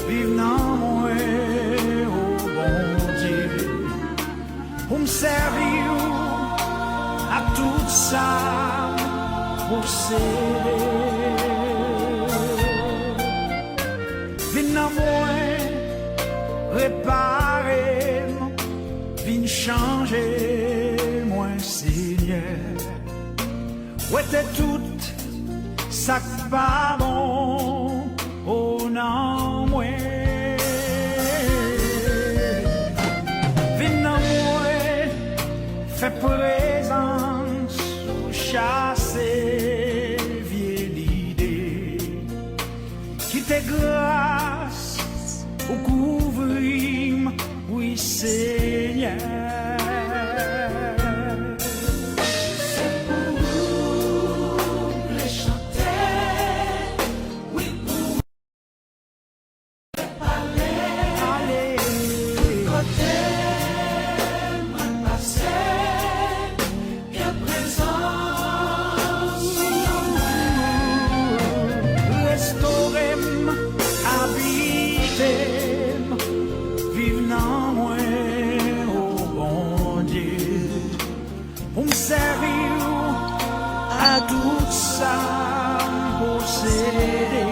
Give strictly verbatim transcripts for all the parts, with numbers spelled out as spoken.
Viv nan mwen, o Bondye, pou m sèvi w ak tout sa m posede. Vin nan mwen, repare m, vin chanje mwen, Senyè. Wete tout sa k pa bon, o, nan mwen. Vin nan mwen, fè prezans ou chase vye lide. Kite gras ou kouvri m, wi, Senyè. Se pou ou m vle chante, wi, pou ou m vle pale. Tout kote m pral pase, ke prezans ou restore m, abite m, viv nan mwen, o Bondye, pou m sèvi w a tout sa m posede.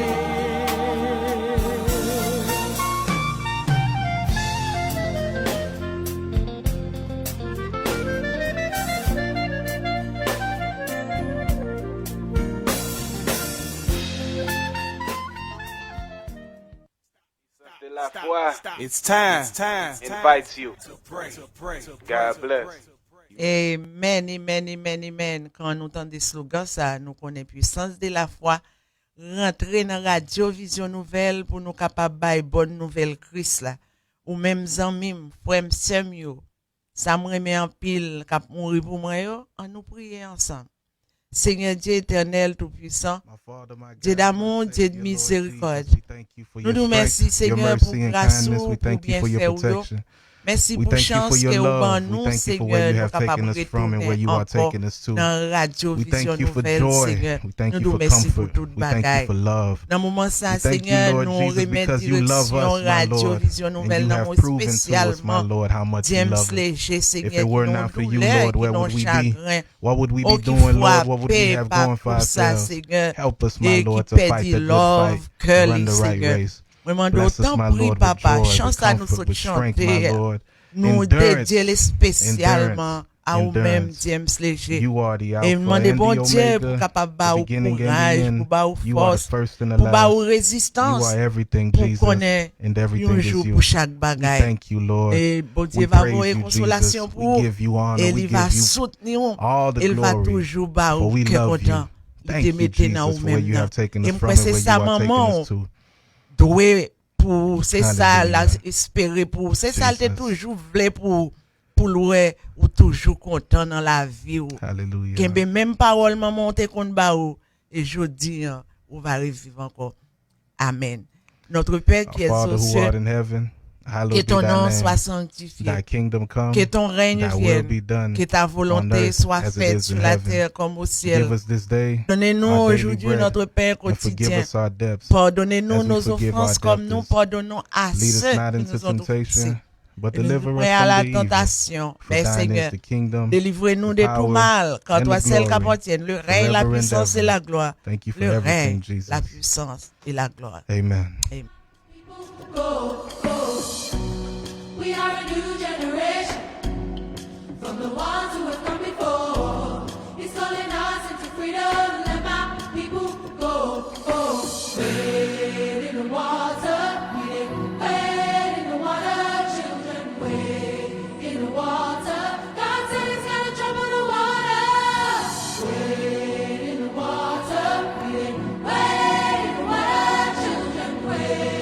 Puissance de la foi It's time. It's time. Invites you. God bless. Amen, amen, amen, amen. Kan nou tande slogan sa, nou konnen Puissance de la foi rantre nan Radyo Vizyon Nouvèl pou nou kapab bay bòn nouvèl Kris la. Ou menm zanmi m, frè m, sè m yo, sa m renmen anpil k ap mouri pou mwen yo, ann nou priye ansanm. Senyè Dye etènèl, toupwisan, Dye damou, Dye de mizerikòd, nou di w mèsi, Senyè, pou gras ou, pou byenfè ou yo. Mèsi pou chans ke ou ban nou, Senyè, nou kapab retounen ankò nan Radyo Vizyon Nouvèl, Senyè. Nou di w mèsi pou tout bagay. Nan moman sa, Senyè, nou remèt direksyon Radyo Vizyon Nouvèl nan men w espesyalman James Léger, Senyè, ki nan yon doulè, ki nan yon chagren. Ou ki frape pa pou sa, Senyè, e ki pèdi love kè li, Senyè. Mwen mande w, tanpri, Papa, chan sa nou sot chante a, nou dedye l espesyalman a ou menm, James Léger. E m mande Bondye pou kapab ba ou kouraj, pou ba ou fòs, pou ba ou rezistans, pou konnen yon jou pou chak bagay. E Bondye va voye konsolasyon pou ou, e li va soutni w, e li va toujou ba ou kè kontan. Li te mete nan ou menm nan. E m kwè se sa manman w dwe pou ou, se sa l espere pou ou, se sa l te toujou vle pou ou, pou l wè ou toujou kontan nan lavi w. Kenbe menm pawòl manman w te konn ba ou, e jodi a, ou va reviv ankò. Amen. Notre Père qui es aux cieux, que ton nom soit sanctifié, que ton règne vienne, que ta volonté soit faite sur la terre comme au ciel. Donnez-nous aujourd'hui notre pain quotidien. Pardonnez-nous nos offenses comme nous pardonnons à ceux qui nous ont offensés. Ne nous mets pas à la tentation, mais Seigneur, délivrez-nous de tout mal, car toi seul qu'appartiennent le règne, la puissance et la gloire. Le règne, la puissance et la gloire. Amen. We are a new generation from the ones who have come before. He's calling us into freedom. Let my people go forth. Wade in the water, we did wade in the water, children, wade in the water. God said he's gonna trouble the water. Wade in the water, we did wade in the water, children, wade.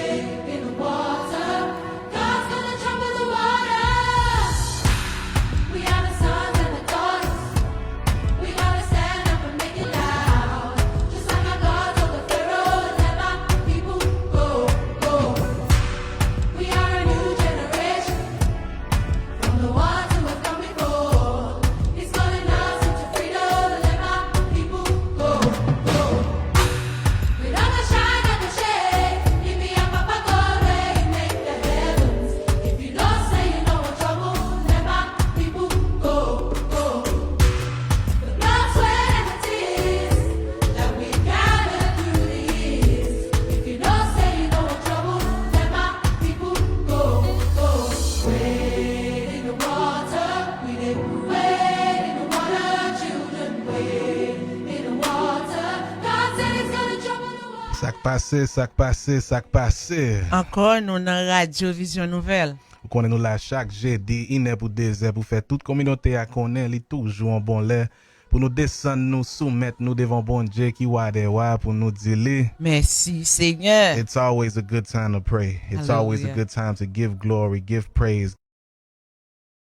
pase, sa k pase, sa k pase. Ankò, nou nan Radyo Vizyon Nouvèl. Ou konnen nou la chak jedi, inè pou dezè, pou fè tout kominote a konnen li toujou an bon lè. Pou nou desann nou, soumèt nou devan Bondye ki wa dè wa, pou nou di li. Mèsi, Senyè. It's always a good time to pray. It's always a Hallelujah. Good time to give glory, give praise.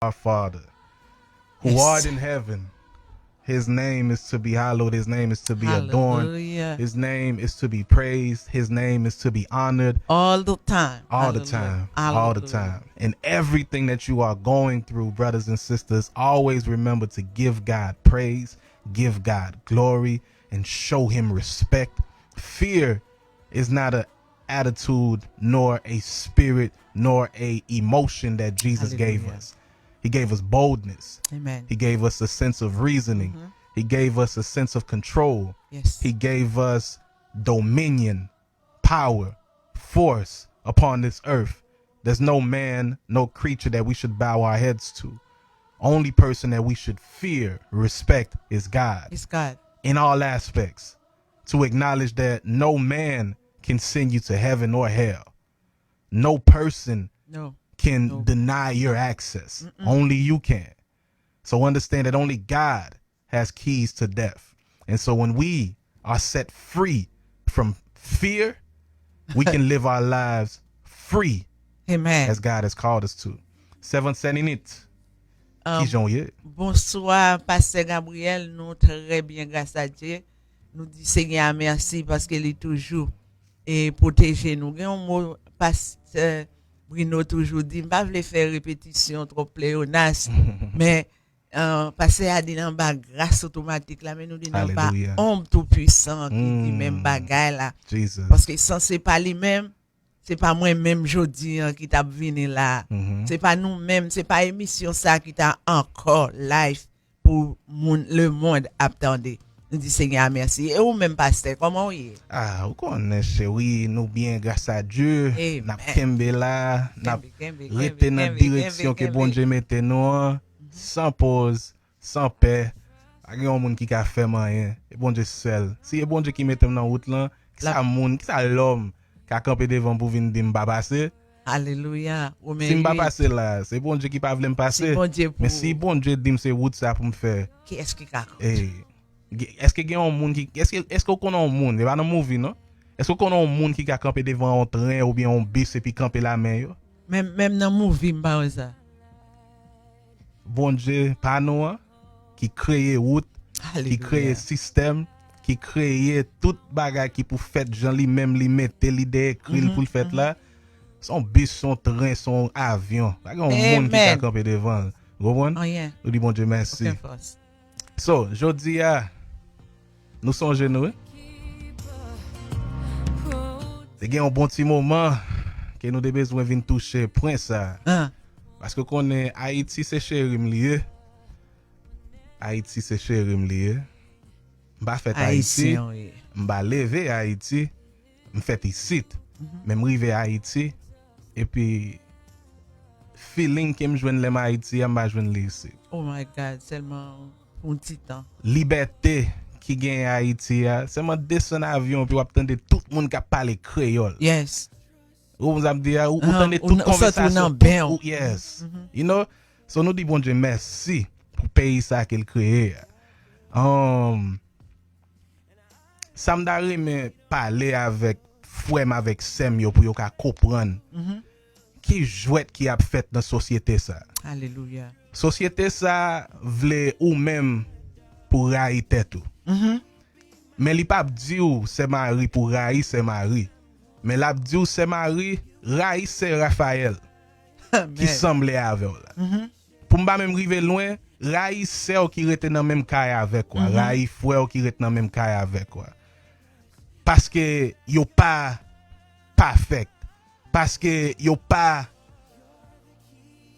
Our Father, who Yes. art in heaven, his name is to be hallowed, his name is to be adorned, Hallelujah. His name is to be praised, his name is to be honored. All the time. All the Hallelujah. Time, all the Hallelujah. Time. And everything that you are going through, brothers and sisters, always remember to give God praise, give God glory, and show Him respect. Fear is not an attitude, nor a spirit, nor a emotion that Jesus gave Hallelujah. Us. He gave us boldness. Amen. He gave us a sense of reasoning. Mhm. He gave us a sense of control. Yes. He gave us dominion, power, force upon this earth. There's no man, no creature that we should bow our heads to. Only person that we should fear, respect is God It's God. In all aspects. To acknowledge that no man can send you to heaven or hell. No person No. Can No. Deny your access. Only you can. So understand that only God has keys to death. And so when we are set free from fear, we can live our lives free Amen. As God has called us to. Seven Seninit. Um, Kijan w ye? Bonswa, Pastè Gabriel. Nou trè byen, gras a Dye. Nou di Senyè a mèsi paske li toujou e pwoteje nou. Gen yon mo Pastè Bruno toujou di, m pa vle fè repetisyon twòp pleyonas, men uh, Pastè a di l anba gras otomatik la, men nou di l anba Alelouya. Omb Tou Pwisan ki di Mm. menm bagay la. Jesus. Paske san se pa li menm, se pa mwen menm jodi an ki t ap vini la. Mhm. Se pa nou menm, se pa emisyon sa ki ta ankò live pou moun, le monde ap tande. Nou di Senyè a mèsi. E ou menm, Pastè, kòman w ye? Ah, ou konnen, cheri, nou byen, gras a Dye. Amen. N ap kenbe la, n ap Kenbe, kenbe, rete kenbe, nan kenbe, direksyon kenbe, ke kenbe. Bondye mete nou an, san pòz, san pè. Pa gen yon moun ki ka fè m anyen. E Bondye sèl. Si e Bondye ki mete m nan wout lan, kisa La- moun, kisa lòm ka kanpe devan m pou vin di m pa pase? Alelouya. Ou Si m pa merite. Pase la, se Bondye ki pa vle m pase. Si Bondye pou Men si Bondye di m se wout sa pou m fè, Ki es ki ka kont? Ey, ge- èske gen yon moun ki, èske, èske w konnen yon moun, e pa nan movie non? Èske w konnen yon moun ki ka kanpe devan yon tren oubyen yon bis epi kanpe la men yo? Menm, menm nan movie m pa wè sa. Bondye pa nou an, ki kreye wout, ki Alelouya. Kreye sistèm, ki kreye tout bagay ki pou fèt jan li menm li mete li dèyè ekri l Mhm, pou l fèt mhm. La. Se yon bis, se yon tren, se yon avyon. Pa gen yon moun ki ka Amen. Kanpe devan l. Ou konprann? Anyen. Nou di Bondye mèsi. Okenn fòs. So, jodi a, nou sonje nou, wi. Te gen yon bon ti moman ke nou te bezwen vin touche pwen sa. Ah, Paske w konnen Ayiti se cheri m li ye. Ayiti se cheri m li ye. M pa fèt Ayiti. Ayisyen, wi. M pa leve Ayiti. M fèt isit. Mhm. Men m rive Ayiti. Epi, feeling ke m jwenn lè m Ayiti a, m pa jwenn li isit. Oh my God, sèlman pou yon ti tan. Libète ki genyen Ayiti a, sèlman desann avyon, epi w ap tande tout moun k ap pale kreyòl. Yes. Ou konprann sa m di a? Ou, ou Ah, tande ou tout n-, ou santi ou konvèsasyon, nan ben tout, w. ou, yes. Mhm. You know? So nou di Bondye mèsi pou peyi sa ke l kreye a. Um, sa m ta renmen pale avèk frè m, avèk sè m yo pou yo ka konprann Mhm. ki jwèt ki ap fèt nan sosyete sa. Alelouya. Sosyete sa vle ou menm pou rayi tèt ou. Mhm. Men li p ap di w sè Mari pou rayi sè Mari. Men l ap di w sè Mari rayi sè Rafael ki Amen. Sanble avè w la. Mhm. Pou m pa menm rive lwen, rayi sè w ki rete nan menm kay avèk ou a, Mhm. Rayi frè w ki rete nan menm kay avèk ou a. Paske yo pa pafèk. Paske yo pa,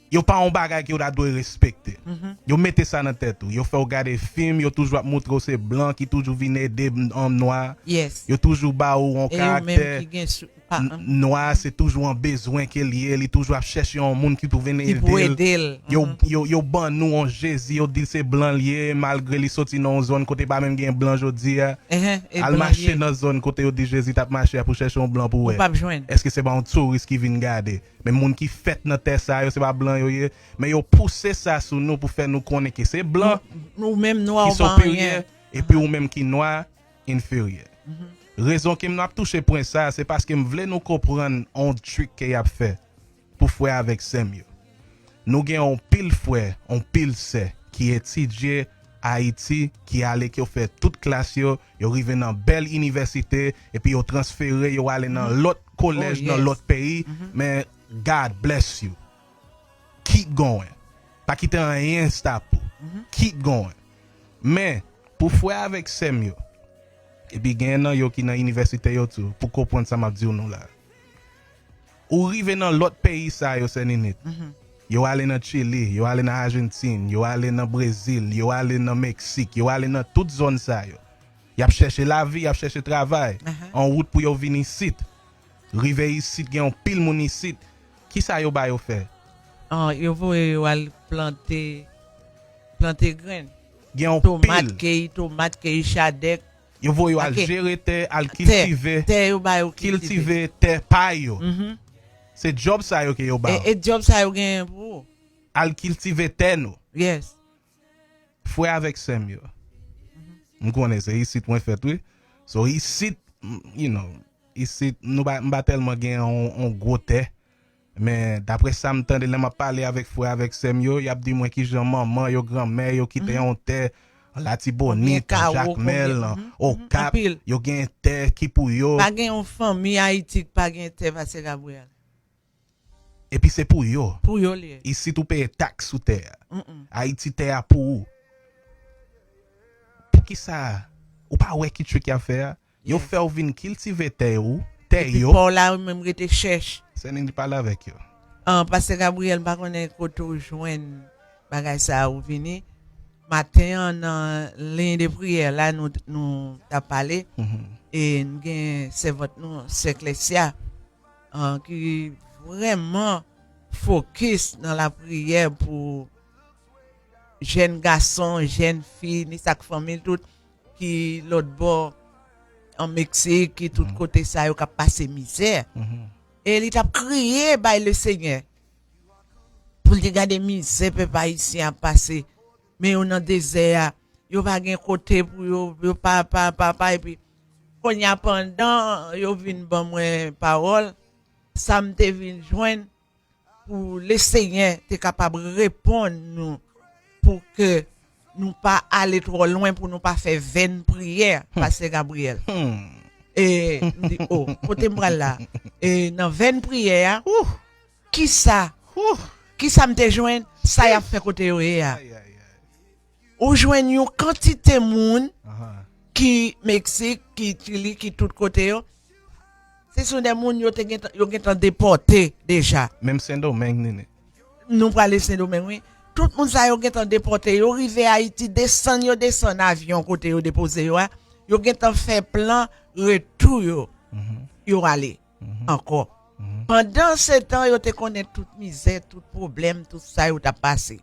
yo pa yon bagay ke w ta dwe respekte. Mhm. Yo mete sa nan tèt ou. Yo fè w gade fim, yo toujou ap montre w se blan ki toujou vin ede m, nwa. Yes. Yo toujou ba w yon E yo menm karaktè. Ki gen sou, Pa- N- Nwa a se toujou an bezwen ke l ye, li toujou ap chèche yon moun ki pou vin ede l. Yo, yo, yo ban nou yon Jezi, yo di l se blan l ye, malgre li soti nan yon zòn kote pa menm gen blan jodi a. Al mache nan zòn kote yo di Jezi t ap mache a pou chèche yon blan pou wè. Èske se pa yon touris ki vin gade? Men moun ki fèt nan tè sa yo, se pa blan yo ye, men yo pouse sa sou nou pou fè nou konnen ke se blan ki siperyè, epi ou menm ki nwa, enferyè. Rezon ke m ap touche pwen sa, se paske m vle nou konprann on trik ke y ap fè pou frè avèk sè m yo. Nou gen on pil frè, on pil sè ki etidye Ayiti, ki ale, ki yo fè tout klas yo, yo rive nan bèl inivèsite, epi yo transfere, yo ale nan lòt kolèj, nan lòt peyi, men God bless you. Keep going. Pa kite anyen stop ou. Keep going. Men, pou frè avèk sè m yo, epi gen nan yo ki nan inivèsite yo tou, pou konprann sa m ap di w nou la. Ou rive nan lòt peyi sa yo, sè Ninit. Yo ale nan Chili, yo ale nan Ajentin, yo ale nan Brezil, yo ale nan Meksik, yo ale nan tout zòn sa yo. Y ap chèche lavi, y ap chèche travay. An wout pou yo vin isit. Rive isit, gen yon pil moun isit. Kisa yo ba yo fè? An, yo voye yo al plante, plante grenn. Gen yon pil. Tomat, keyi tomat, keyi chadèk. Yo voye yo al jere tè, al kiltive. Tè yo ba yo kiltive. Kiltive tè pa yo. Se djòb sa yo ke yo ba yo. E djòb sa yo genyen pou ou. Al kiltive tè nou. Yes. Frè avèk sè m yo. M konnen se isit mwen fèt, wi. So, isit, m- you know, isit, nou pa, m pa tèlman gen yon, yon gwo tè. Men, daprè sa m tande lè m ap pale avèk frè avèk sè m yo, y ap di mwen kijan manman yo, granmè yo kite yon tè an Latibonit, an Jakmèl, an Okap, yo gen tè ki pou yo. Pa gen yon fanmi Ayiti ki pa gen tè, Pastè Gabriel. Epi se pou yo. Pou yo li ye. Isit ou peye taks sou tè a. Ayiti tè a pou ou. Poukisa ou pa wè ki trik y ap fè a? Yo fè w vin kiltive tè ou, tè yo. Epi pa w la, ou menm rete chèch. Sè Nini pale avèk yo. An, Pastè Gabriel, m pa konnen kote w jwenn bagay sa a ou vini. Maten an, nan liy de priyè la, nou, nou t ap pale. E n gen sèvant nou, sè Klèsya, an, ki vrèman fokis nan lapriyè pou jèn gason, jèn fi, ni sa k fanmi l tout, ki lòt bò, an Meksik, ki tout kote sa yo k ap pase mizè. E li t ap kriye bay Lesenyè pou l te gade mizè pèp ayisyen ap pase. Men yo nan dezè a, yo pa gen kote pou yo, yo pa, pa, pa, pa, epi kounye a pandan yo vin ban mwen pawòl, sa m te vin jwenn pou Lesenyè te kapab reponn nou, pou ke nou pa ale twò lwen, pou nou pa fè vèn priyè, Pastè Gabriel. E m di, o, kote m pral la? E nan vèn priyè a, kisa, kisa m te jwenn? Sa y ap fè kote yo ye a. Ou jwenn yon kantite moun ki Meksik, ki Chili, ki tout kote yo. Se son de moun yo te gentan, yo gentan depòte deja. Menm Sendomeng, Nini. Nou prale Sendomeng, wi. Tout moun sa yo gentan depòte. Yo rive Ayiti, desann, yo desann avyon kote yo depoze yo a. Yo gentan fè plan retou yo. Yo ale ankò. Pandan se tan, yo te konnen tout mizè, tout pwoblèm, tout sa yo t ap pase.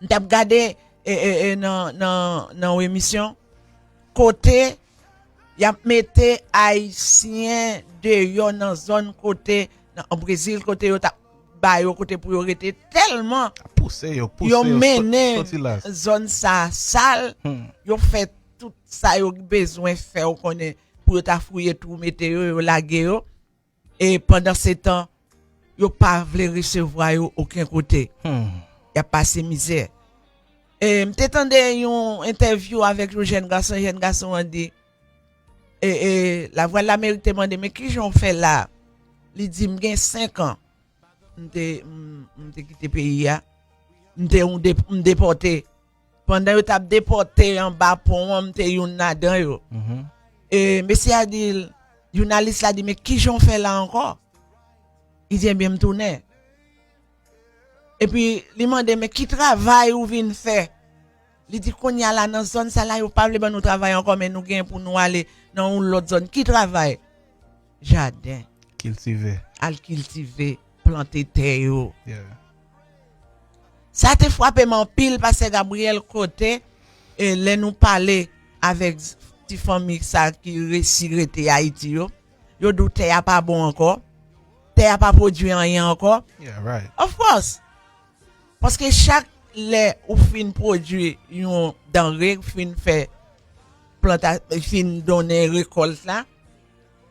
M t ap gade e, e, e, nan, nan, nan yon emisyon kote y ap mete Ayisyen deyò nan zòn kote, nan, an Brezil, kote yo t ap ba yo kote pou yo rete, tèlman pouse yo, pouse yo, yo sot- mennen soti la. Zòn sa sal, yo fè tout sa yo bezwen fè, ou konnen, pou yo ta fouye twou mete yo, yo lage yo. E pandan se tan, yo pa vle resevwa yo okenn kote. Y ap pase mizè. E m te tande yon entèvyou avèk yon jèn gason, jèn gason an di, e, e, Lavwadlamerik te mande, "Men kijan w fè la?" Li di, "M gen senk an. M te, m, m te kite peyi a. M te, m de- m depòte." Pandan yo t ap depòte anba pon an, m te youn ladan yo. E mesye a di l, jounalis la di, "Men kijan w fè la ankò?" Li di, "Ebyen, m tounen." Epi li mande, "Men ki travay ou vin fè?" Li di, "Kounye a la, nan zòn sa la, yo pa vle ban nou travay ankò, men nou gen pou nou ale nan yon lòt zòn. Ki travay?" jaden, Kiltive. al kiltive, plante tè yo. Yeah. Sa te frape m anpil, Pastè Gabriel, kote, e, lè nou pale avèk ti fanmi sa ki resi rete Ayiti yo, yo di w tè a pa bon ankò, tè a pa pwodui anyen ankò. Yeah, right. Of course. Paske chak lè ou fin pwodui yon danre, fin fè planta, fin donnen rekòlt la,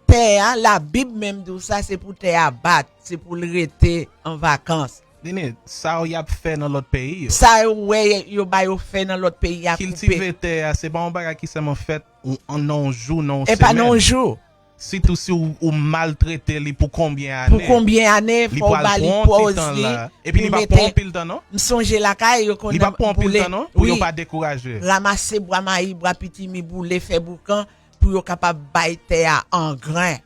tè a, Labib menm di w sa, se pou tè a bat, se pou l rete an vakans. Nini, sa yo y ap fè nan lòt peyi yo. Sa yo wè yo ba yo fè nan lòt peyi a koupe. Kiltive tè a, se pa yon bagay ki sèlman fèt ou- an nan yon jou, nan yon E pa nan yon semèn. Jou. Sitou si ou, ou maltrete li pou konbyen ane. Pou konbyen ane, Li fò w pral ba li pran yon ti pòz tan li, la. Epi li pou p ap pran mete, anpil tan, non? M sonje lakay, yo konn Li p ap pran anpil boule. Tan, non? Pou yo Wi. Pa dekouraje. Ranmase bwa mayi, bwa pitimi, boule, fè boukan, pou yo kapab bay tè a angrè.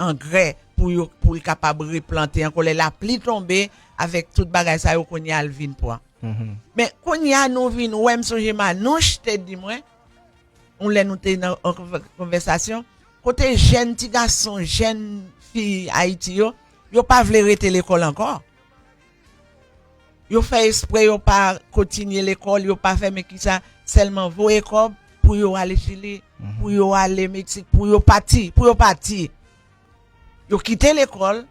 Angrè, pou yo, pou l kapab replante ankò. Lè lapli tonbe, avèk tout bagay sa yo, kounye a l vin pran. Mhm. Men kounye a nou vin wè, m sonje Manouch te di mwen, yon lè nou te nan an konvè- konvèsasyon, kote jèn ti gason, jèn fi Ayiti yo, yo pa vle rete lekòl ankò. Yo fè espre yo pa kontinye lekòl, yo pa fè, men kisa, sèlman voye kòb pou yo ale Chili, Mhm. pou yo ale Meksik, pou yo pati, pou yo pati. Yo kite lekòl,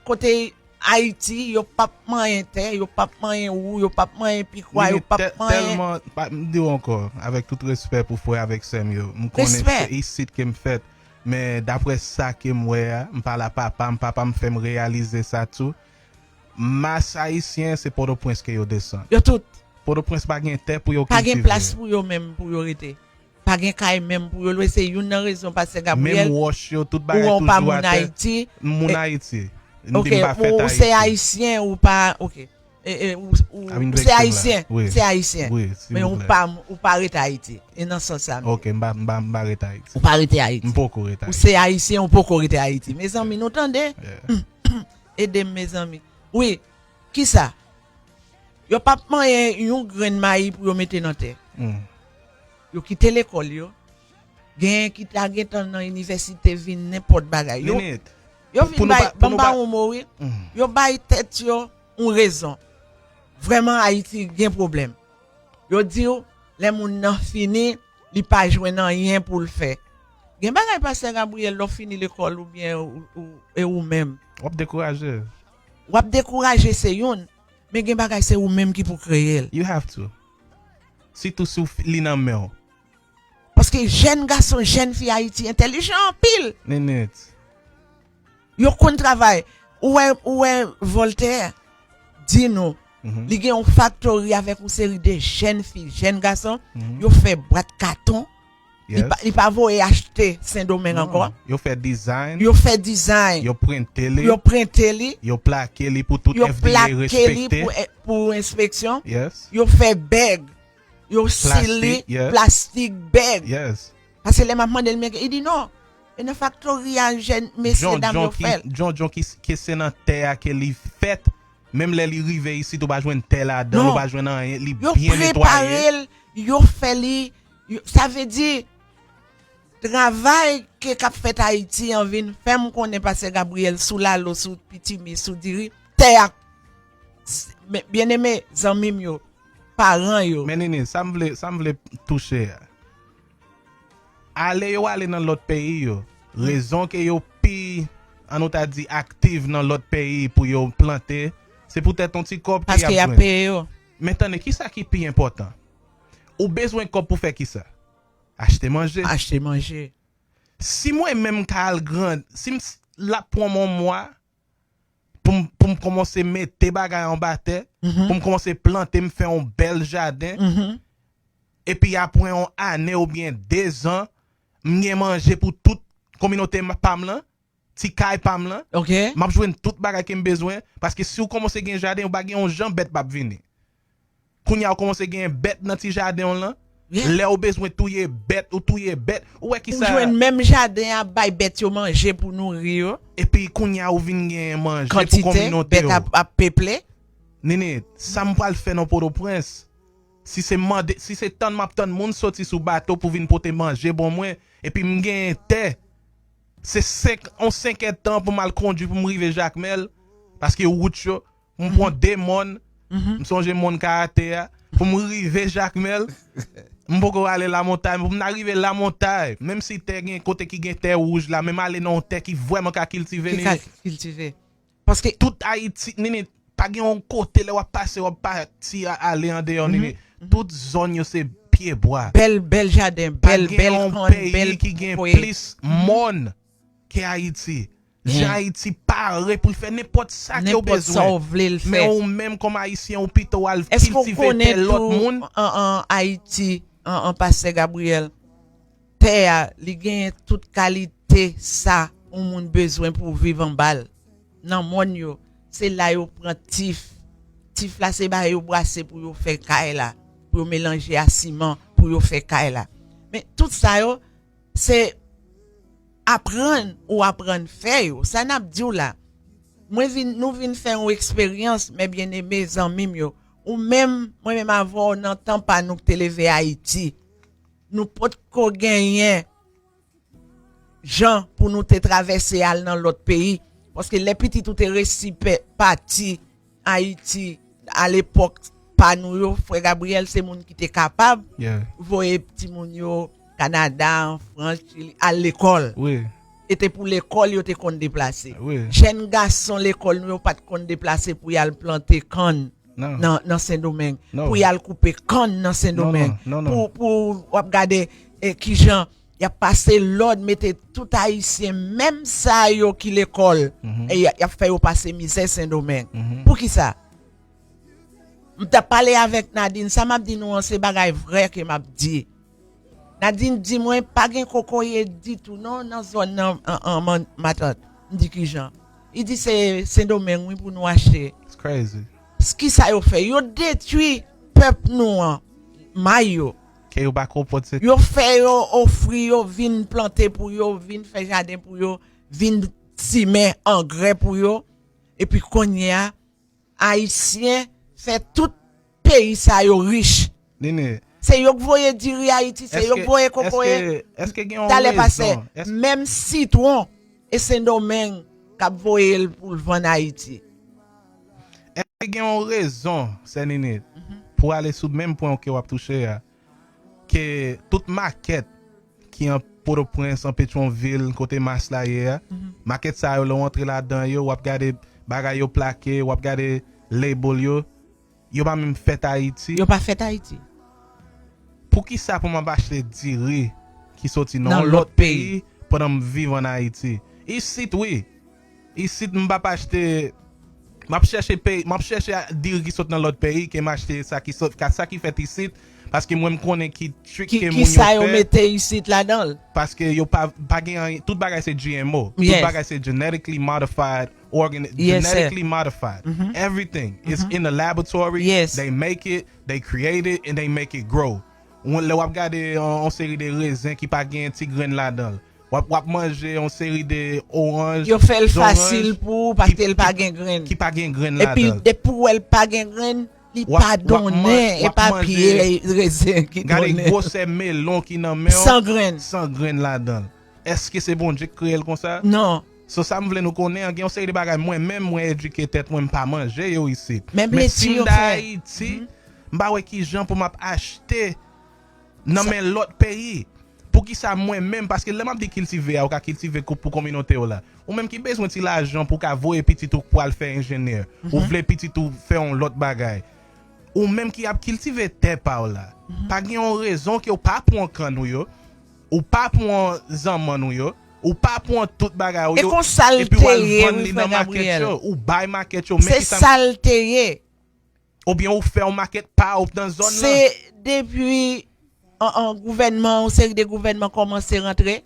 kote Ayiti, yo p ap manyen tè, yo p ap manyen wou, yo p ap manyen pikwa, yo Nini, p ap tè- manyen Tèlman, pa- m di w ankò, avèk tout respè pou frè avèk sè m yo, m konnen Respè. Se isit ke m fèt, men daprè sa ke m wè a, m pale a papa m, papa m fè m reyalize sa tou. Mas ayisyen, se Pòtoprens ke yo desann. Yo tout. Pòtoprens pa gen tè pou yo Pa gen kiltive. Plas pou yo menm, pou yo rete. Pa gen kay menm pou yo lwe. Se youn nan rezon Pastè Gabriel, Menm wòch yo, tout bagay ou pa toujou moun atè. Ayiti. M moun E- Ayiti. M di Ok, m pa fèt ou, ou Ayiti. Se ayisyen, ou pa, ok. E, e, ou, ou, A vin ou se vekse m la. Ayisyen, Wi. Se ayisyen. Wi, Men ou silvouplè. pa, ou pa rete Ayiti. E nan sans sa. Ok, m pa, m pa, m pa rete Ayiti. Ou pa rete Ayiti. M poko rete Ou Ayiti. Se ayisyen, ou poko rete Ayiti. Mezanmi, nou tande? Yeah. Ede m, mezanmi. Wi, kisa? Yo p ap manyen yon grenn mayi pou yo mete nan tè. Mm. Yo kite lekòl yo. Genyen ki ta gentan nan inivèsite, vin nenpòt bagay. Yo, Nini, yo pou- vin pou nou bay, pa- pou nou ban m ba pa- yon mo, wi. Mm. Yo bay tèt yo yon rezon. Vrèman, Ayiti gen pwoblèm. Yo di w, lè moun nan fini, li pa jwenn anyen pou l fè. Gen bagay, Pastè Gabriel, lè w fini lekòl oubyen ou, ou, e ou menm. W ap dekouraje. W ap dekouraje, se youn, men gen bagay, se ou menm ki pou kreye l. You have to. Sitou si w f- li nan men w. Paske jèn gason, jèn fi Ayiti entèlijan anpil. Nini. Yo konn travay. Ou wè, ou wè Voltaire di nou, Mhm. Li gen yon faktori avèk yon seri de jèn fi, jèn gason, Mhm. yo fè bwat katon. Li Yes. pa, li pa voye achte Sendomeng Non. Ankò. Yo fè design. Yo fè design. Yo prente li. Yo prente li. Yo plake li pou tout Yo F D A plake li respekte. Pou, pou enspeksyon. Yes. Yo fè bèg. Yo sil li. Plastik, yes. Plastik bèg. Yes. Paske lè m ap mande l, men li di non. E nan faktori a, jèn mesye John, dam yo John ki, fè l. John, John ki, ki se nan tè a ke li fèt. Menm lè li rive isit, ou pa jwenn tè ladan, Non. ou pa jwenn anyen, li Yo byen netwaye. Prepare l, yo fè li. Yo- Sa vle di, travay ke k ap fèt Ayiti an vin fè m konnen Pastè Gabriel sou lalo, sou pitimi, sou diri, tè a, s- men- byeneme, zanmi m yo, paran yo. Men Nini, sa m vle, sa m vle touche a. Ale yo ale nan lòt peyi yo. Rezon ke yo pi, an nou ta di, aktif nan lòt peyi pou yo plante, se poutèt yon ti kòb ke Paske y y ap ap jwenn. Peye yo. Men tande, kisa ki pi enpòtan? Ou bezwen kòb pou fè kisa? Achte manje. Achte manje. Si mwen menm ka al grand, si m s- l ap pran m yon mwa pou m, pou m kòmanse mete bagay anba tè, Mhm. Pou m kòmanse plante, m fè yon bèl jaden, Mhm. epi apre yon ane oubyen dezan, m gen manje pou tout kominote m- pa m lan, ti kay pa m lan, Ok. M ap jwenn tout bagay ke m bezwen, paske si w kòmanse gen jaden, ou pa gen yon jan bèt p ap vini. Kounye a ou kòmanse gen bèt nan ti jaden w lan, Yeah. Lè ou bezwen touye bèt, ou touye bèt, ou wè Ou kisa. Jwenn menm jaden a bay bèt yo manje pou nouri yo. Epi kounye a ou vin gen manje pou Kantite kominote bèt yo. Ap, ap peple. Nini, sa m pral fè nan Pòtoprens? Si se mande, si se tann m ap tann moun soti sou bato pou vin pote manje ban mwen, epi m genyen tè, Se senk, on senk èdtan pou m al kondui pou m rive Jakmèl, paske wout yo, m pran de mòn, m sonje mòn Karate a, pou m rive Jakmèl, m poko ale Lamontay, pou m ta rive Lamontay, menm si tè gen kote ki gen tè wouj la, men m ale nan yon tè ki vrèman ka kiltive, ki ka kiltive. Paske tout Ayiti, Nini, pa gen yon kote lè w ap pase, w ap pati a- ale andeyò, Nini. Tout zòn yo se pye bwa. Bèl, bèl jaden, bèl, bèl kòn, bèl kokoye. Pa gen yon peyi ki gen plis mòn ke Ayiti. Jan Ayiti pare pou l fè nenpòt sa ke w bezwen. Nenpòt sa w vle l fè. Men ou menm kòm Ayisyen, ou pito w al kiltive tè lòt moun. Èske w konnen tou, an, an Ayiti, an, an Pastè Gabriel, tè a, li genyen tout kalite sa yon moun bezwen pou viv anba l. Nan mòn yo, se la yo pran tif. Tif la, se bagay yo brase pou yo fè kay la, pou yo melanje a siman, pou yo fè kay la. Men tout sa yo, se aprann ou aprann fè yo. Sa n ap di w la, mwen vin, nou vin fè yon eksperyans, men byeneme, zanmi m yo. Ou menm, mwen menm avè w nan tan pa nou ki te leve Ayiti. Nou potko genyen jan pou nou te travèse al nan lòt peyi. Paske lè pitit ou te resi pè- pati Ayiti, alepòk pa nou yo, frè Gabriel se moun ki te kapab voye timoun yo Kanada, an Frans, Chili, al lekòl. E te pou lekòl yo te konn deplase. Jèn gason lekòl nou yo pa t konn deplase pou y al plante kann nan, nan Sendomeng, pou y al koupe kann nan Sendomeng, pou, pou w ap gade, e, kijan y ap pase lòd, mete tout Ayisyen, menm sa yo ki lekòl, e y a- y ap fè yo pase mizè Sendomeng. Poukisa? M t ap pale avèk Nadine, sa m ap di nou an, se bagay vrè ke m ap di. Nadine di mwen, pa gen kokoye ditou non, nan zòn nan, an, an, man- matant. M di, "Kijan?" Li di, "Se Sendomeng, wi, pou nou achte." It's crazy. S- Kisa yo fè? Yo detwi pèp nou an, may yo. Ke yo pa konprann se Yo fè yo ofri yo vin plante pou yo, vin fè jaden pou yo, vin simen angrè pou yo. Epi kounye a, Ayisyen fè tout peyi sa yo rich. Nini. Se yo k voye diri Ayiti, se yo k voye kokoye. Èske, èske gen yon rezon? Talè pase, menm sitwon e Sendomeng k ap voye l pou l vann Ayiti. Èske gen yon rezon, sè Nini, pou ale sou menm pwen ke w ap touche a, ke tout makèt ki an Potoprens, an Petyonvil, kote Mas la ye a, makèt sa yo, lè w antre ladan yo, w ap gade bagay yo plake, w ap gade label yo, yo pa menm fèt Ayiti. Yo pa fèt Ayiti. Poukisa pou m ap achte diri ki soti nan yon lòt peyi pandan m viv ann Ayiti? Isit, wi. Isit, m p ap achte, m ap chèche peyi, m ap chèche diri ki sot nan lòt peyi ke m achte sa ki sot, ka- sa ki fèt isit, paske mwen m konnen ki trick ke moun yo fè. Ki sa yo mete isit ladan l? Paske yo pa, pa gen anyen, tout bagay se G M O. Tout bagay se genetically modified, organ, genetically modified. Everything is in the laboratory. They make it, they create it, and they make it grow. Ou- Lè w ap gade yon, yon seri de rezen ki pa gen ti grenn ladan l. W ap, w ap manje yon seri de oranj, zoranj. Yo fè l fasil pou ou paske l pa gen grenn. Ki pa gen grenn ladan l. Epi depi w wè l pa gen grenn, li pa donnen, e pa pye rezen ki donnen. Gade gwosè melon ki nan men w. San grenn. San grenn ladan l. Èske se Bondye k kreye l konsa? Non. So sa m vle nou konnen an, gen yon seri de bagay mwen menm mwen edike tèt mwen, m pa manje yo isit. Men si m t Ayiti, m pa wè kijan pou m ap achte nan men lòt peyi. Poukisa mwen menm? Paske lè m ap di kiltive a, ou ka kiltive pou kominote w la. Ou menm ki bezwen ti lajan pou w ka voye pitit ou pou al fè enjenyè. Ou vle pitit ou fè yon lòt bagay. Ou menm ki ap kiltive tè pa w la. Pa gen yon rezon ke w pa pran kann ou yo, ou pa pran zanmann ou yo, ou pa pran tout bagay ou yo, epi w al vann li nan makèt yo, ou bay makèt yo, men kisa. Se sa l te ye. Oubyen ou fè yon makèt pa w nan zòn nan. Se depi an, an gouvènman, yon seri de gouvènman kòmanse rantre.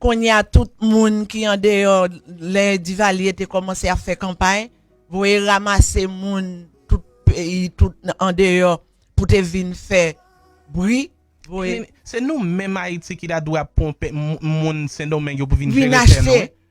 Kounye a, tout moun ki andeyò, lè Divalye te kòmanse ap fè kanpay, voye ranmase moun tout peyi, tout andeyò pou te vin fè bri. Voye. Se nou menm Ayiti ki ta dwe ap pran pe- moun Sendomeng yo pou vin jere tè nou, wi.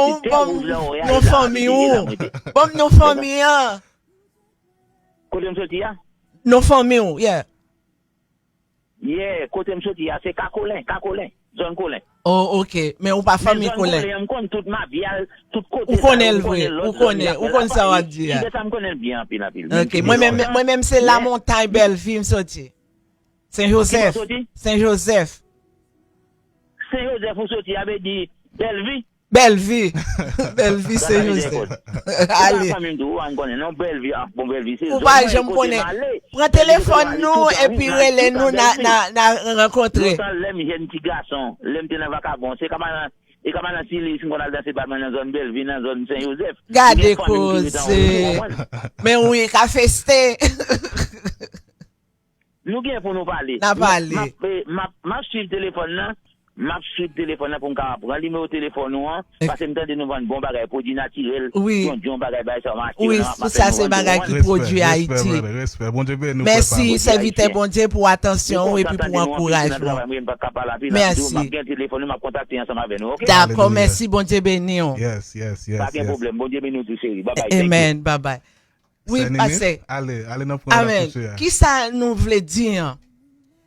non, ou ban m non fanmi ou. Ban m non fanmi an. Kote m soti a? Non fanmi ou, yeah. Yeah, kote m soti a, se Kakolen, Kakolen, zòn Kolen. Oh, ok. Men ou pa fanmi Kolen. Men zòn Kolen, m konn tout Mabyal, tout kote. Ou konnen l vre, ou konnen, ou konn sa w ap di a. Sa m konnen l byen anpil, anpil. Ok, mwen menm, mwen menm se Lamontay, Bèlvi m soti. Sen Jozèf. Sen Jozèf. Sen Jozèf ou soti, a vle di Bèlvi? Bèlvi. Bèlvi, Sen Jozèf. Ale. Ou pa janm konnen, non, Bèlvi, ah, bon, Bèlvi, se ou pa janm konnen. Pran telefòn nou epi rele nou, n a, n a, n a rankontre. Lontan, lè m jèn ti gason, lè m te nan Vakabon, se kaba nan, E ka pa nan Chili, si m konn al danse bal mwen nan zòn Bèlvi, nan zòn Sen Jozèf. Gade koze. Men wi, ka feste. Nou gen pou nou pale. N a pale. M ap, eh, m ap, m ap swiv telefòn nan. M ap swiv telefòn nan pou m kapab pran nimewo telefòn ou an. Paske m tande nou vann bon bagay, pwodui natirèl. Wi. Yon, yon bagay, bagay sa, m achte. Wi, sa se bagay ki pwodui Ayiti. Respè, respè, brother, respè. Bondye beni w, frè pa m. Mèsi, sèvitè Bondye, pou atansyon ou epi pou ankourajman. Mèsi. M ap gen telefòn ou, m ap kontakte ansanm avè nou, oke? Dakò, mèsi, Bondye beni w. Yes, yes, yes. Pa gen pwoblèm, Bondye beni w tou, cheri. Bye bye, thank you. Amen, bye bye. Wi, pastè. Ale, ale nan pwen la, kouche a. Kisa nou vle di an?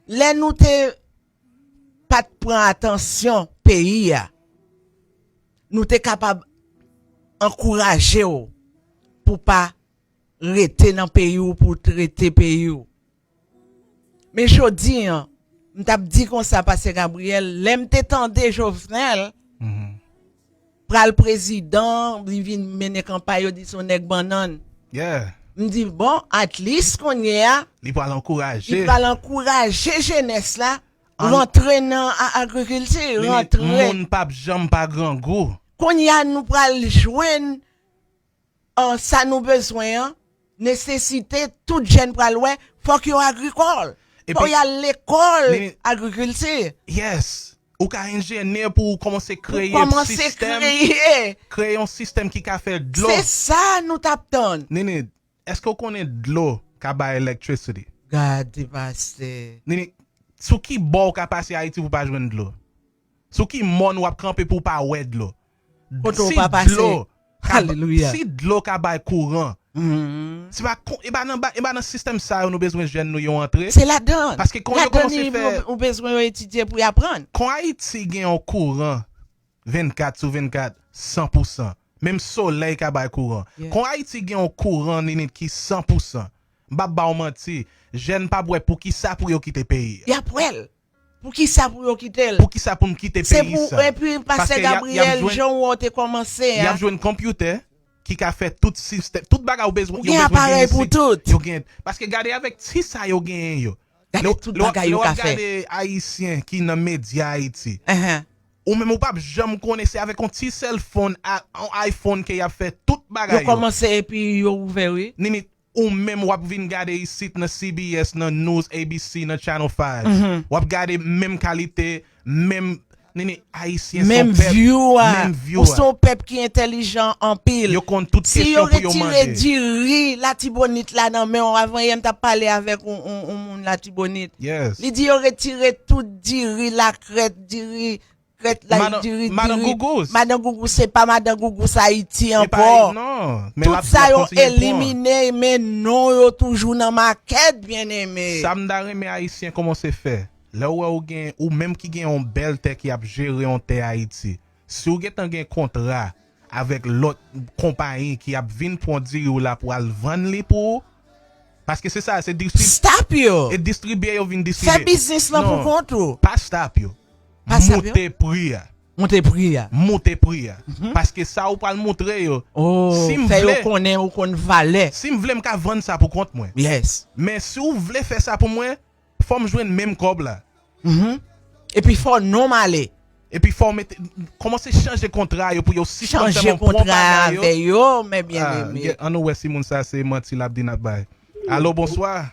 Lè nou te pa t pran atansyon peyi a, nou te kapab ankouraje w pou pa rete nan peyi w, pou w trete peyi w. Men jodi an, m t ap di konsa, pastè Gabriel, lè m te tande Jovenel pral prezidan, li vin mennen kanpay, yo di se yon nèg bannann. Yeah. M di, bon, at least kounye a, li pral ankouraje. Li pral ankouraje jenès la rantre nan a-, agrikilti, rantre. Moun p ap janm pa grangou. Kounye a, nou pral jwenn an, sa nou bezwen an, nesesite tout jèn pral wè, fòk yo agrikòl. Fòk y al lekòl agrikilti. Yes. Ou ka enjenyè pou w kòmanse kreye yon sistèm, kreye yon sistèm ki ka fè dlo. Se sa nou t ap tann. Nini, èske w konnen dlo ka bay electricity? Gade, pastè. Nini, sou ki bò w ka pase Ayiti pou w pa jwenn dlo? Sou ki mòn w ap kanpe pou w pa wè dlo? Kote w pa pase. Alelouya. Si dlo ka bay kouran, se pa kon, e pa nan ba-, e pa nan sistèm sa yo nou bezwen jèn nou yo antre. Se ladan. Paske kon yo kòmanse fè, ou bezwen yo etidye pou y aprann. Kon Ayiti gen yon kouran vennkat sou vennkat, san pou san. Menm solèy ka bay kouran. Kon Ayiti gen yon kouran, Ninit, ki san pou san. M p ap ba w manti, jèn p ap wè poukisa pou yo kite peyi a. Y ap wè l. Poukisa pou yo kite l? Poukisa pou m kite peyi sa? Se pou, epi, pastè Gabriel, jan w te kòmanse a. Y ap jwenn konpyoutè ki ka fè tout sistèm, tout bagay ou bezwen, yo bezwen gen isit. Ou gen aparèy pou tout. Yo gen, paske gade avèk ti sa yo genyen yo. Gade tout bagay yo ka fè. Lè w ap gade Ayisyen ki nan medya Ayiti, ou menm ou p ap janm konnen, se avèk yon ti sèl phone, a, yon iPhone ke y ap fè tout bagay yo. Yo kòmanse epi yo ouvè, wi. Ninit, ou menm w ap vin gade isit nan C B S, nan News, A B C, nan Channel five. W ap gade menm kalite, menm, Nini, Ayisyen se yon pèp, menm view a, menm view a. Ou se yon pèp ki entèlijan anpil. Yo konn tout kesyon pou yo mande. Si yo retire diri Latibonit la nan men w, avan yè m t ap pale avèk yon, yon, yon moun Latibonit. Yes. Li di yo retire tout diri Lakrèt, diri Krèt la, diri, diri. Madan Gougous. Madan Gougous, se pa Madan Gougous Ayiti ankò. Tout sa yo elimine, men non yo toujou nan makèt, byeneme. Sa m ta renmen Ayisyen kòmanse fè, lè w wè ou gen, ou menm ki gen yon bèl tè ki ap jere yon tè Ayiti, si w gentan gen kontra avèk lòt konpayi ki ap vin pran diri w la pou al vann li pou ou, paske se sa, se distrib-, stop yo. E distribye yo vin distribye. Fè biznis lan pou kont ou. Non, pa stop yo. Pa stop yo. Moute pri a. Moute pri a. Moute pri a. Paske sa ou pral montre yo, si m vle, fè yo konnen ou konn valè. Si m vle, m ka vann sa pou kont mwen. Yes. Men si w vle fè sa pou mwen, fò m jwenn menm kòb la. Epi fò non m ale. Epi fò w mete, kòmanse chanje kontra yo pou yo sispann fè m yon pwòp bagay yo. Chanje kontra avè yo, men byeneme. Ah, annou wè si moun sa se manti l ap di n ap bay. Alo, bonswa.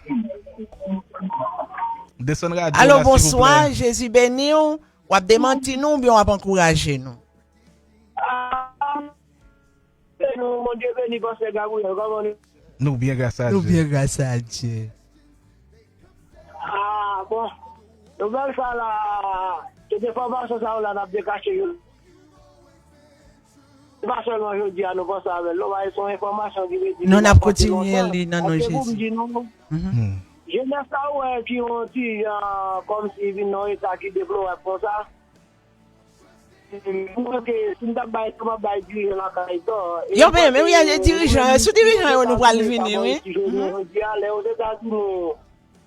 Desann radyo la, silvouplè. Alo, bonswa, Jezi beni w. W ap demanti nou oubyen w ap ankouraje nou? Ah, nou, Bondye beni, pastè Gabriel, kòman nou? Nou byen, gras a Dye. Nou byen, gras a Dye. Ah, bon. Nouvèl sa la, tout enfòmasyon sa yo la, n ap dekache yo. Se pa sèlman jodi a nou panse avè l. Lè w pa, se yon enfòmasyon ki vle di. Non, n ap kontinye li nan non Jezi. Èske pou m di nou, jenès sa ou wè ki yon ti jan kòmsi vin nan yon eta ki deplorab konsa, m panse si m t ap bay, si m ap bay dirijan lakay tò, yo menm, men wi, dirijan yo, sou dirijan yo nou pral vini, wi. Jodi a, lè Ozetazini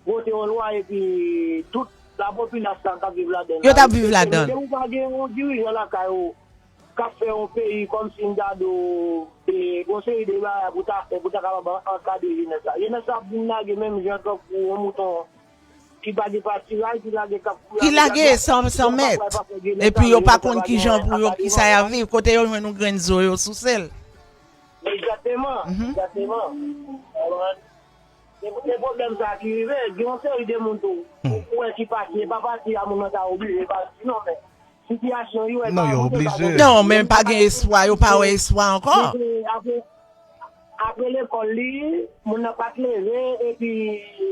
vote yon lwa epi tout lapopilasyon k ap viv ladan l, yo t ap viv ladan l. Ou pa gen yon dirijan lakay ou k ap fè yon peyi kòmsi m ta di w, e, yon seri de bagay pou ta fè, pou ta kapab an-, ankadre jenès la. Jenès la ap vin lage menm jan tankou yon mouton ki pa gen patiraj, ki lage k ap foure avèk lagè, ki pa wè pa fè gen leta, yo pa konn ki jan pou yo, ki sa y ap viv, kote yo jwenn yon grenn zo, yo souse l. Egzakteman, egzakteman. Konprann? Se, se pwoblèm sa ki rive, gen yon seri de moun tou, ou wè ki pati, e pa pati a moun nan ta oblije pati, non, men sitiyasyon yo, e pa montre sa gen. Non, men pa gen espwa, yo pa wè espwa ankò. Apre, apre lekòl li, moun nan pa t leve, epi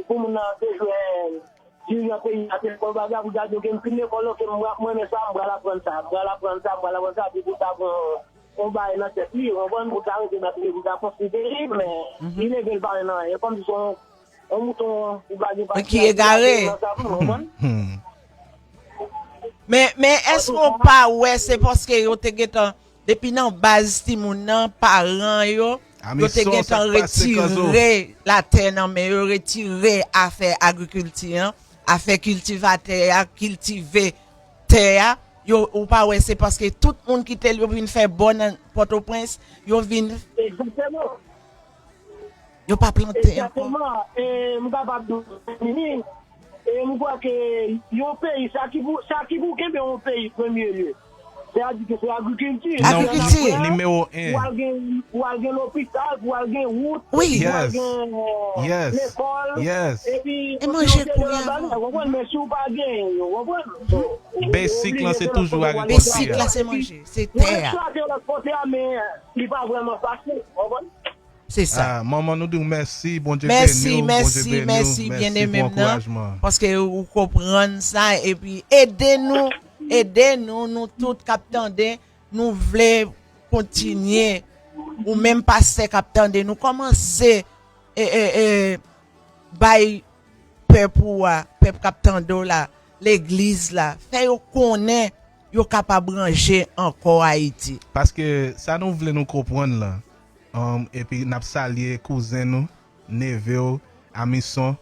pou moun nan te jwenn dirijan peyi a, te fè yon bagay pou gade, oke, m fin lekòl, oke, m, mwen renmen sa, m pral aprann sa, m pral aprann sa, m pral aprann sa, epi pou ta pran yon bagay nan tèt li, ou konprann, pou ta rete nan peyi, pou ta konstwi peyi, men li leve, l pa renmen anyen, kòmsi se yon, yon mouton ki pa gen pasyans, ki egare. Nan sa, ou konprann? Men, men èske w pa wè se paske yo te gentan, depi nan baz timoun nan, paran yo, yo te gentan retire latè nan men yo, retire afè agrikilti an, afè kiltivatè a, kiltive tè a, yo, ou pa wè se paske tout moun kite l, yo vin fè bò nan Pòtoprens, yo vin. Egzakteman. Yo pa plante ankò. Egzakteman. E m kapab di w, Nini, e m kwè ke yon peyi, sa ki pou, sa ki pou kenbe yon peyi premye lye, sètadi ke se agrikilti. Agrikilti. Nimewo en. Pou al gen, pou al gen lopital, pou al gen wout, pou al gen, euh, lekòl, epi e manje kounye a, non. Ou konprann, men si w pa genyen yo, ou konprann? Basic lan, se toujou agrikilti a. Basic la, se manje, se tè a. Ou eksplwate lòt kote a, men li pa vrèman fasil, ou konprann? Se sa. Ah, manman, nou di w mèsi, Bondye beni w, Bondye beni w, mèsi pou ankourajman. Paske ou konprann sa, epi ede nou, ede nou, nou tout k ap tande, nou vle kontinye, ou menm pastè k ap tande, nou kòmanse, e, e, e, bay pèp ou a, pèp k ap tande w la, legliz la, fè yo konnen yo kapab ranje ankò Ayiti. Paske sa nou vle nou konprann lan, um, epi n ap salye kouzen nou, neve w, Amison,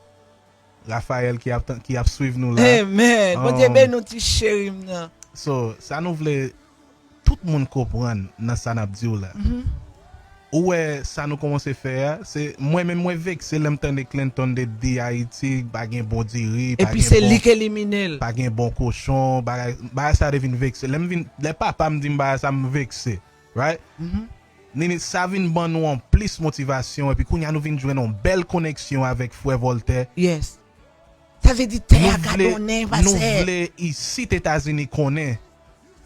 Rafael ki ap, ki ap swiv nou la. Amen. Bondye beni w, ti cheri m nan. So, sa nou vle tout moun konprann nan sa n ap di w la. Ou wè sa nou kòmanse fè a, se mwen menm mwen vekse lè m tande Clinton te di Ayiti pa gen bon diri, pa gen bon, pa gen bon kochon, bagay, bagay sa te vin vekse. Lè m vin, lè papa m di m bagay sa, m vekse. Right? Nini, sa vin ban nou anplis motivasyon, epi kounye a nou vin jwenn yon bèl koneksyon avèk frè Voltaire. Yes. Sa vle di tè a ka donnen, pastè. Nou vle isit Etazini konnen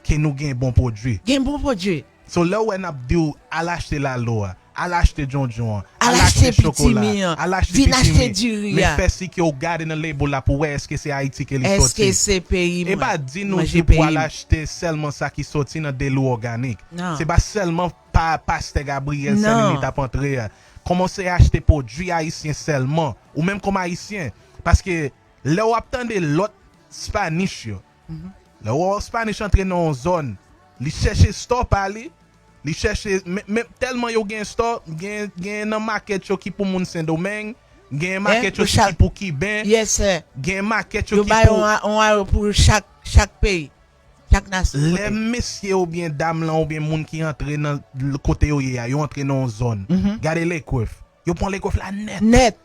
ke nou gen bon pwodui. Gen bon pwodui. So, lè w wè n ap di w al achte lalo a, al achte djondjon an, al achte chokola, al achte pitimi, men fè si ke w gade nan label la pou w wè èske se Ayiti ke li soti. Èske se peyi mwen? E pa di nou se pou w al achte sèlman sa ki soti nan Delou Òganik. Se pa sèlman pa pastè Gabriel Saint-Denis t ap antre a. Kòmanse achte pwodui ayisyen sèlman. Ou menm kòm ayisyen. Paske lè w ap tande lòt Spanish yo, lè w wè yon Spanish antre nan yon zòn, li chèche store pa li, li chèche, men, men tèlman yo gen store, gen, gen nan makèt yo ki pou moun Sendomeng, gen makèt yo ki pou Kiben, gen makèt yo ki pou. Yo bay yon, yon aro pou chak, chak peyi. Chak nasyon. Lè mesye oubyen dam lan oubyen moun ki antre nan l-, kote yo ye a, yo antre nan yon zòn. Gade Lakeworth. Yo pran Lakeworth la nèt. Nèt.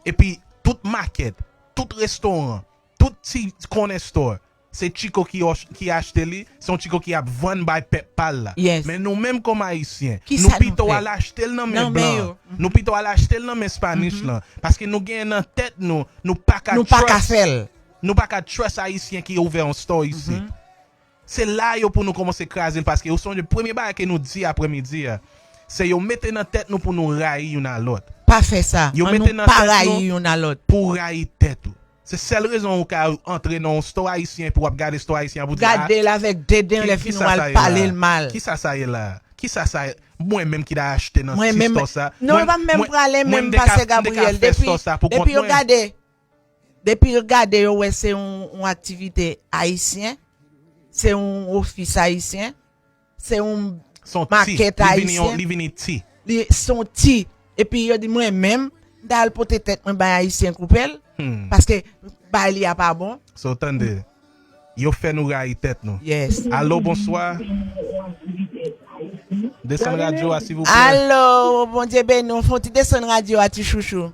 Epi, tout makèt, tout restoran, tout ti corner store, se Chico ki, ki achte li, se yon Chico ki ap vann bay pèp pa l la. Yes. Men nou menm kòm Ayisyen, nou pito al achte l nan men blan an. Nou pito al achte l nan men Spanish lan. Paske nou genyen nan tèt nou, nou pa ka trust. Nou pa ka trust Ayisyen ki ouvè yon store isit. Se la yo pou nou kòmanse kraze l, paske ou sonje premye bagay ke nou di aprèmidi a, se yo mete nan tèt nou pou nou rayi youn a lòt. Pa fè sa. Yo mete nan tèt nou pou rayi tèt ou. Se sèl rezon ou ka antre nan yon store ayisyen pou w ap gade store ayisyen an pou di, ah, gade l avèk deden, lè fini w al pale l mal. Kisa sa ye la? Kisa sa ye? Mwen menm ki ta achte nan ti store sa. Non, e pa m menm prale menm, pastè Gabriel, depi, depi yo gade. Depi yo gade, yo wè se yon, yon aktivite ayisyen, se yon ofis ayisyen, se yon makèt ayisyen. Li vini ti. Li se yon ti. Epi yo di mwen menm, m ta al pote tèt mwen bay ayisyen koupe l, paske bay li a pa bon. So, tande, yo fè nou rayi tèt nou. Yes. Alo, bonswa. Desann radyo a, silvouplè. Alo, Bondye beni w. Fè w ti desann radyo a, ti chouchou.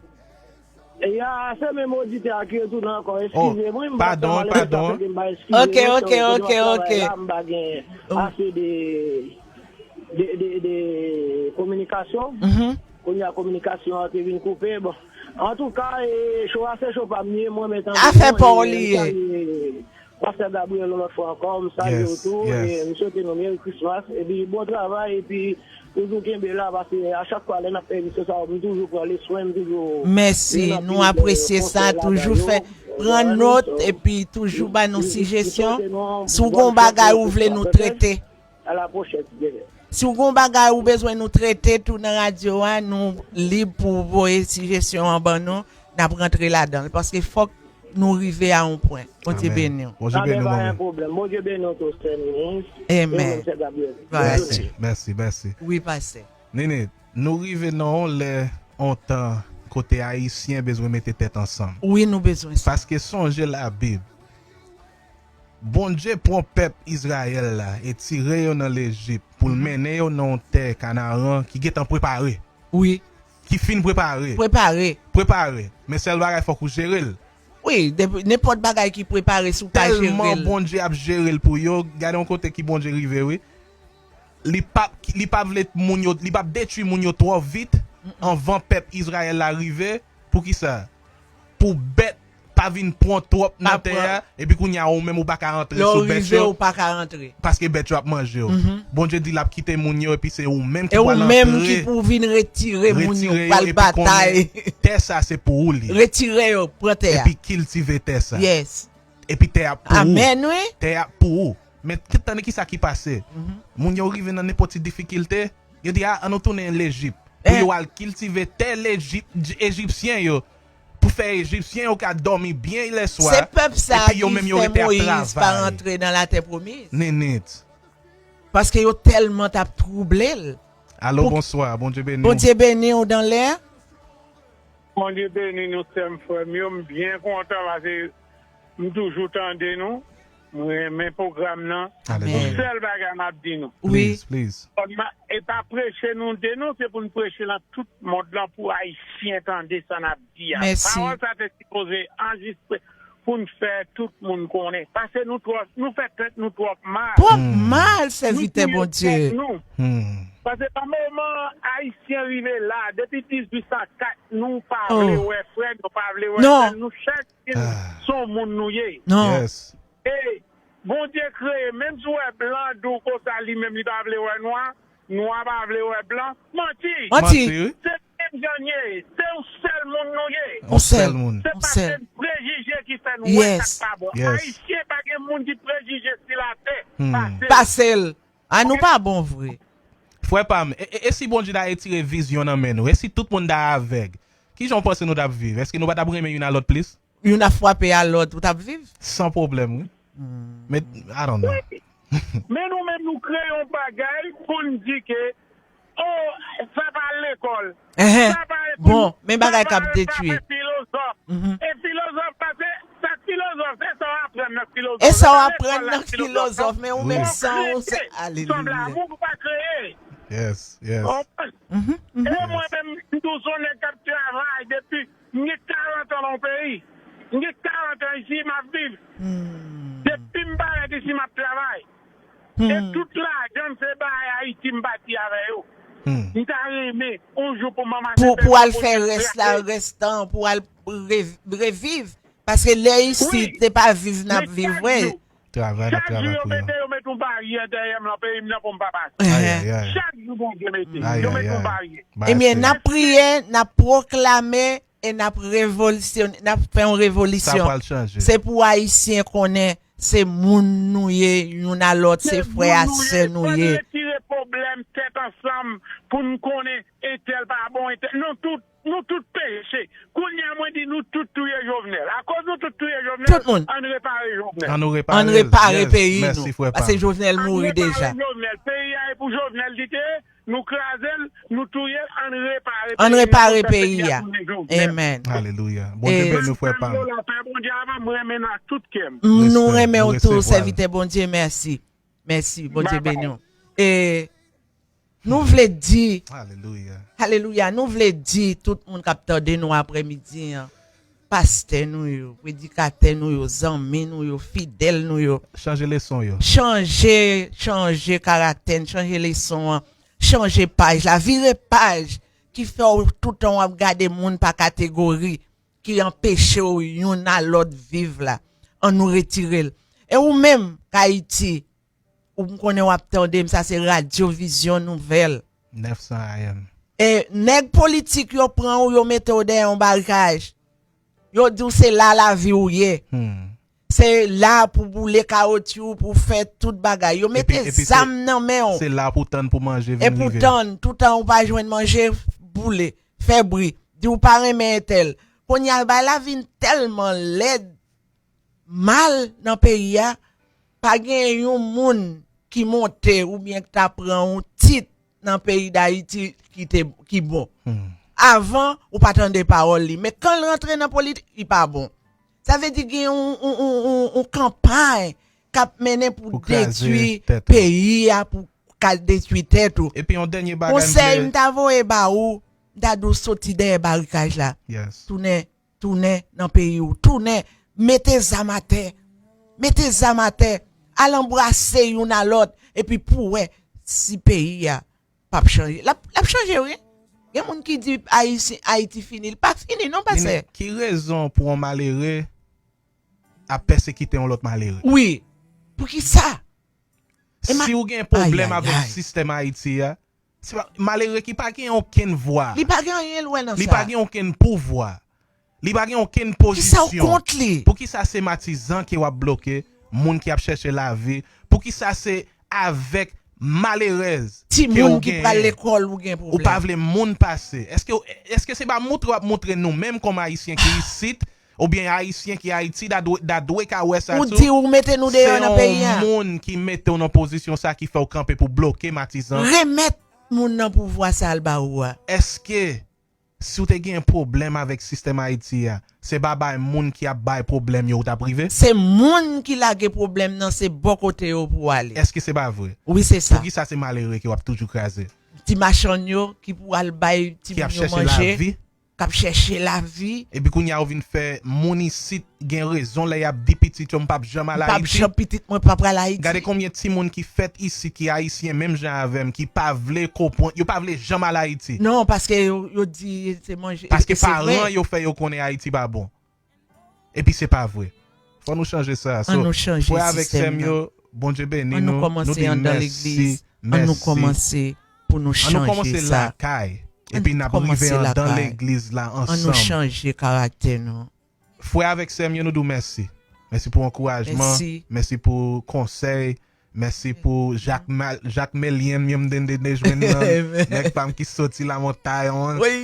Ya, se menm oditè a ki retounen ankò. Oh, eskize mwen, m pa fè padon, malere padon. Paske m pa eskize Ok, mwen, ok, se ok, kote m ap ok. Travay la, m pa gen Oh. ase de, de, de, de kominikasyon. Mhm. Kounye a kominikasyon an te vin koupe. Bon, antouka, e, cho a se cho pa m li ye, mwen menm tankou Afè nou, pa w e, li m ye. salye Pastè Gabriel yon lòt fwa ankò, m salye w Yes, tou, yes. e m swete nou Merry Christmas, epi bon travay, epi toujou kenbe la, paske a chak fwa lè n ap fè emisyon sa yo, m toujou pran le swen, m toujou Mèsi, nou apresye sa, toujou fè, pran nòt, epi toujou ba nou sijesyon. Si w gen yon bagay ou vle nou trete, A la pwochèn, Jenè. Si w gen yon bagay ou bezwen nou trete tou nan radyo a, nou lib pou voye sijesyon an ban nou, n ap rantre ladan l. Paske fòk nou rive a yon pwen. Bondye Amèn. beni w. Bondye Amèn, beni w, pa gen mami. pwoblèm. Bondye beni w tou, sè Minis. Amèn. E mwen, sè Gabriel. Mèsi, Bondye. mèsi, mèsi. Wi, pastè. Nini, nou rive nan yon lè, yon tan, kote Ayisyen bezwen mete tèt ansanm. Wi, nou bezwen sa. Paske sonje Labib. Bondye pran pèp Izrayèl la e tire yo nan Lejip pou l Mhm. mennen yo nan yon tè Kanaran ki gentan prepare. Wi. Ki fin prepare. Prepare. Prepare. Men sèl bagay, fòk ou jere l. Wi, depi, nenpòt bagay ki prepare, si w pa jere Tèlman l. Bondye ap jere l pou yo, gade yon kote ki Bondye rive, wi. Li p ap, li p ap vle moun yo, li p ap detwi moun yo twò vit anvan pèp Izrayèl la rive. Poukisa? Pou bèt pa vin pran twòp nan Pa tè pran. a, epi kounye a ou menm ou pa ka rantre Lè w sou bèt rive, yo, ou pa ka rantre. paske bèt yo ap manje w. Mhm. Bondye di l ap kite moun yo, epi se ou menm ki E ou pral menm antre, ki pou vin retire moun yo, retire yo, pral epi batay. konnen tè sa se pou ou li. Retire yo, pran tè a. Epi kiltive tè sa. Yes. Epi tè a pou ou. Amèn, wi. Tè a pou ou. Men ki- tande ki sa ki pase. Mhm. Moun yo rive nan nenpòt ti difikilte, yo di, "A, ann nou tounen Lejip." Pou Eh. yo al kiltive tè Lejip, Ejipsyen yo, pou fè Ejipsyen yo ka dòmi byen lè swa, Se pèp sa epi yo ki menm yo fè rete ap Moyiz pa travay. rantre nan latè pwomiz. Nenit. Paske yo tèlman t ap twouble l. Alo, Pou- bonswa. Bondye beni w. Bondye beni w, Danlè. Bondye beni nou, sè m, frè m yo. M byen kontan paske m toujou tande nou. M renmen pwogram nan. Amèn. Yon sèl bagay m ap di nou. Wi. Please, please. Fò n ma- e pa preche nou de non, se pou n preche nan tout mond lan pou Ayisyen tande sa n ap di a. Mèsi. Pawòl sa te sipoze anrejistre pou n fè tout moun konnen. Paske nou twò, nou fè tèt nou twòp mal. Twòp Hmm. mal, Nou sèvitè touye Bondye. tèt nou. Hmm. Paske pa moman Ayisyen rive la, depi dizuit san kat, nou pa Oh. vle wè frè, nou pa vle wè Non. sè, nou chak Ah. se yon moun nou ye. Non. Yes. E Bondye kreye, menm si w wè blan di w konsa, li menm li pa vle wè nwa, nwa pa vle wè blan. Manti! Manti! Manti, wi. Se menm jan n ye, se yon sèl moun nou ye. Yon sèl moun. Se Yon paske sèl. n prejije ki fè n wè Yes. sa k pa bon. Yes. Ayisyen pa gen moun ki prejije sou latè Hmm. pase l. Pase l. A nou pa bon vre. Frè pa m, e, e, e si Bondye ta retire vizyon nan men nou? E si tout moun ta avèg? Kijan w panse nou t ap viv? Èske nou pa t ap renmen youn a lòt plis? Youn ap frape a lòt, ou t ap viv? San pwoblèm, wi. Hmm. Men, I don't know. Men nou menm, nou kreye yon bagay pou n di ke, oh, sa pa al lekòl. Ehèn. Sa pa al pou Bon, men bagay sa k ap pa al detwi. frape filozòf. Mhm. E filozòf la, se, sa filozòf, se sa w aprann nan filozòf. E sa w Se lekòl aprann la nan filozòf, filozòf, men ou menm Wi. san ou se, Sanble alelouya. Amour pa kreye. Yes, yes. Konprann? Mhm, mhm. E mwen menm, m tou se yon nèg k ap travay depi M gen karant an nan yon peyi. M gen karant an isi, m ap viv. Hmm. Depi m parèt isi, m ap travay. E Hmm. tout lajan m se bay Ayiti, m pati avè yo. Hmm. M ta renmen, yon jou pou m anmase Pou, pou al fè rès la, rès tan, pou al rev-, reviv. Paske lè isi, Wi. te pa viv, n ap Men viv, chak vre. jou, Travay, n ap chak jou travay yo pou yo. mete, yo mete yon baryè dèyè m nan peyi m nan pou m pa pase. Ay, ay, ay. Chak jou Bondye mete, Ay, yo ay, mete yon ay. baryè. Bagay Ebyen, serye. n ap priye, n ap pwoklame e n ap revolisyon-, n ap fè yon Sa revolisyon. pral chanje. Se pou Ayisyen konnen se moun nou ye, youn a lòt, se Se frè a moun nou sè ye, nou fò n ye. retire pwoblèm tèt ansanm pou n konnen entèl pa bon, entèl, nou tout, nou tout peche. Kounye a, mwen di nou tout touye Jovenel. Akoz nou tout touye Jovenel, Tout moun. ann repare Jovenel. Ann nou repare Ann l. repare Yes. peyi Mèsi, nou. frè Paske pa m. Jovenel Ann mouri repare deja. Jovenel. Peyi a e pou Jovenel li te ye. Nou kraze l, nou touye l, ann repare Ann peyi a, repare pou fè peyi peyi a a. tounen Jovenel. Amen. Alelouya. Bondye E beni w, frè pa m. Yo la fè Bondye avan m renmen nan tout kè m. M, nou Respè, renmen w tou, resevwa l. sèvitè Bondye, mèsi. Mèsi, Bondye Bye bye. beni w. E nou vle di, Alelouya. alelouya, nou vle di tout moun k ap tande nou aprè midi an, pastè nou yo, predikatè nou yo, zanmi nou yo, fidèl nou yo. Chanje leson yo. Chanje, chanje karaktè n, chanje leson an, chanje paj la, vire paj ki fè w toutan w ap gade moun pa kategori, ki anpeche w youn a lòt viv la. An nou retire l. E ou menm, k Ayiti, ou m konnen w ap tande m, sa se Radyo Vizyon Nouvèl. Nèf san A M. E nèg politik yo pran w, yo mete w dèyè yon barikaj. Yo di w se la lavi w ye. Hmm. Se la pou boule kawotchou, pou fè tout bagay. Yo mete epi, epi se, zam nan men w. Se la pou tann pou manje vin rive. E pou tann, toutan ou pa jwenn manje, boule, fè bri, di w pa renmen entèl. Kounye a, bagay la vin tèlman lèd, mal nan peyi a, pa gen yon moun ki monte oubyen ki ta pran yon tit nan peyi Dayiti ki te, ki bon. Hmm. Avan, ou pa tande pawòl li. Men kan l rantre nan politik, li pa bon. Sa vle di gen yon, yon, yon, yon, yon kanpay k ap mennen pou detwi peyi a, pou ka detwi tèt ou. Epi yon dènye bagay m vle. Konsèy m ta voye ba ou, m ta di w soti dèyè barikaj la. Yes. Tounen, tounen nan peyi w. Tounen, mete zam atè. Mete zam atè. Al anbrase youn a lòt. Epi pou w wè si peyi a p ap chanje. L ap, l ap chanje, wi. Gen moun ki di Ayiti, Ayiti fini. Li pa fini, non, pastè. Ki rezon pou yon malere ap pèsekite yon lòt malere? Wi. Poukisa? Si w gen pwoblèm avèk sistèm Ayiti a, se pa, malere ki pa gen okenn vwa. Li pa gen anyen l wè nan sa. Li pa gen okenn pouvwa. Li pa gen okenn pozisyon. Kisa w kont li? Poukisa se matizan ke w ap bloke, moun ki ap chèche lavi? Poukisa se avèk malerèz ke w gen? Timoun ki pral lekòl ou gen pwoblèm. Ou pa vle moun pase. Èske, èske se pa moutre w ap moutre nou menm kòm Ayisyen ki isit, oubyen Ayisyen ki Ayiti, da dwe, da dwe ka wè sa tou? Ou di ou mete nou deyò nan peyi a. Se yon moun ki mete w nan pozisyon sa ki fè w kanpe pou bloke matizan. Remèt moun nan pouvwa sa al ba ou a. Èske si w te gen pwoblèm avèk sistèm Ayiti a, se pa bay moun ki ap bay pwoblèm yo ou t ap rive? Se moun ki lage pwoblèm nan, se bò kote yo pou w ale. Èske se pa vre? Wi, se sa. Poukisa se malere ke w ap toujou kraze? Ti machann yo ki pou al bay timoun yo manje, k ap chèche lavi. Epi kounye a ou vin fè moun isit gen rezon lè y ap di pitit yo, "M p ap janm al Ayiti." M p ap janm, pitit mwen p ap al Ayiti. Gade konbyen timoun ki fèt isit ki ayisyen menm jan avè m, ki pa vle konprann, yo pa vle janm al Ayiti. Non, paske yo, yo di se manje. Paske paran yo fè yo konnen Ayiti pa bon. Epi se pa vre. Fò nou chanje sa. So, frè avèk sè m yo, Bondye beni nou. Nou di mèsi. An nou kòmanse lakay. Epi n ap rive anndan legliz la ansanm. An nou chanje karaktè nou. Frè avèk sè m yo, nou di w mèsi. Mèsi pou ankourajman. Mèsi. Mèsi pou konsèy. Mèsi pou Jakmèl, Jakmèlyen m yo m te, te, te jwenn nan. Nèg pa m ki soti Lamontay, on. Wi.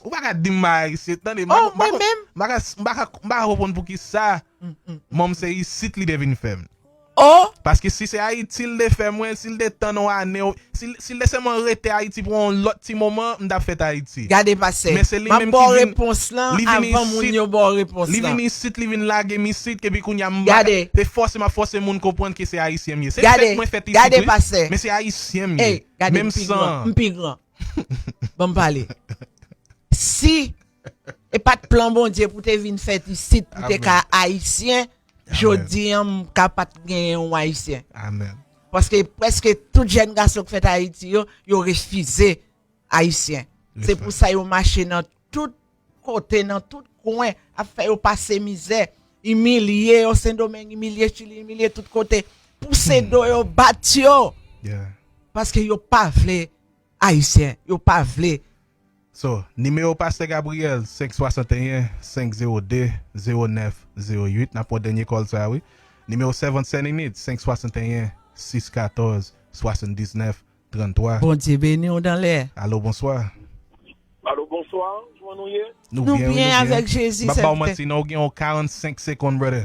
Ou pa ka di m bagay isit, tande. M pa ka, m pa ka, m pa ka konprann poukisa. Manm se isit li te vin fè m. Oh! Paske si se Ayiti l te fè mwen, si l te tann yon ane, si, si l te sèlman rete Ayiti pou yon lòt ti moman, m t ap fèt Ayiti. Gade pastè. Men se li menm ki vin, repons lan li vin avan moun isit, yo ba w repons lan. Li vin isit, li vin lage m isit, epi kounye a m pa ka, se fòse m ap fòse moun konprann ke se Ayisyen m ye. Se fèt mwen fèt isit, wi, men se Ayisyen m ye. Menm san. M pi gran. Ban m pale. Si e pa t plan Bondye pou te vin fèt isit, pou te ka ayisyen, jodi an, m ka pa t genyen yon ayisyen. Amèn. Paske prèske tout jèn gason k fèt Ayiti yo, yo refize ayisyen. Se pou sa yo mache nan tout kote, nan tout kwen, ap fè yo pase mizè, imilye yo, Sendomeng imilye, Chili imilye, tout kote, pouse do yo, bat yo. Paske yo pa vle Ayisyen, yo pa vle. So, nimewo Pastè Gabriel, senk swasanteyen, senk zewo de, zewo nèf zewo uit. N ap pran dènye call sa a, wi. Nimewo Servant Saint Ninit, senk swasanteyen, sis katòz, swasanndiznèf, tranntwa. Bondye beni w, Danlè. Alo, bonswa. Alo, bonswa. Kòman nou ye? Nou byen, wi, nou byen. Avèk Jezi, sèvitè. M ap ba w manti, non, ou gen yon karannsenk segonn, brother.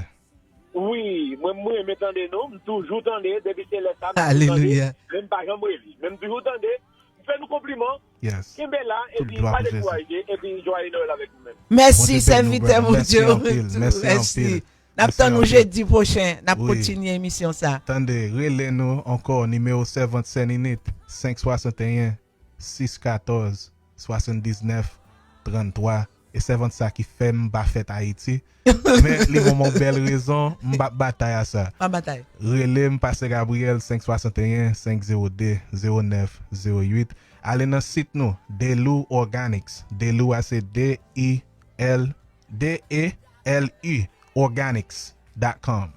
Wi, mwen, m renmen tande nou. M toujou tande. Depi se lè sa, m toujou tande. Alelouya. Men m pa janm rele. Men m toujou tande. M fè nou konpliman. Yes. Kenbe la, epi pa dekouraje, epi jwaye Nwèl avèk nou menm. Mèsi, sèvitè Bondye. Mèsi anpil, mèsi anpil. N ap tann ou jedi pwochen, n ap kontinye emisyon sa. Tande, rele nou ankò, nimewo Servant Saint Ninit, senk swasanteyen, sis katòz, swasanndiznèf, tranntwa. E sèvant sa ki fè m pa fèt Ayiti. Men li ban m yon bèl rezon, m p ap batay a sa. Pa batay. Rele m, Pastè Gabriel, senk swasanteyen, senk zewo de, zewo nèf zewo uit. Ale nan sit nou, Delou Organics. Delou a se D I L, D E L U, organics dot com.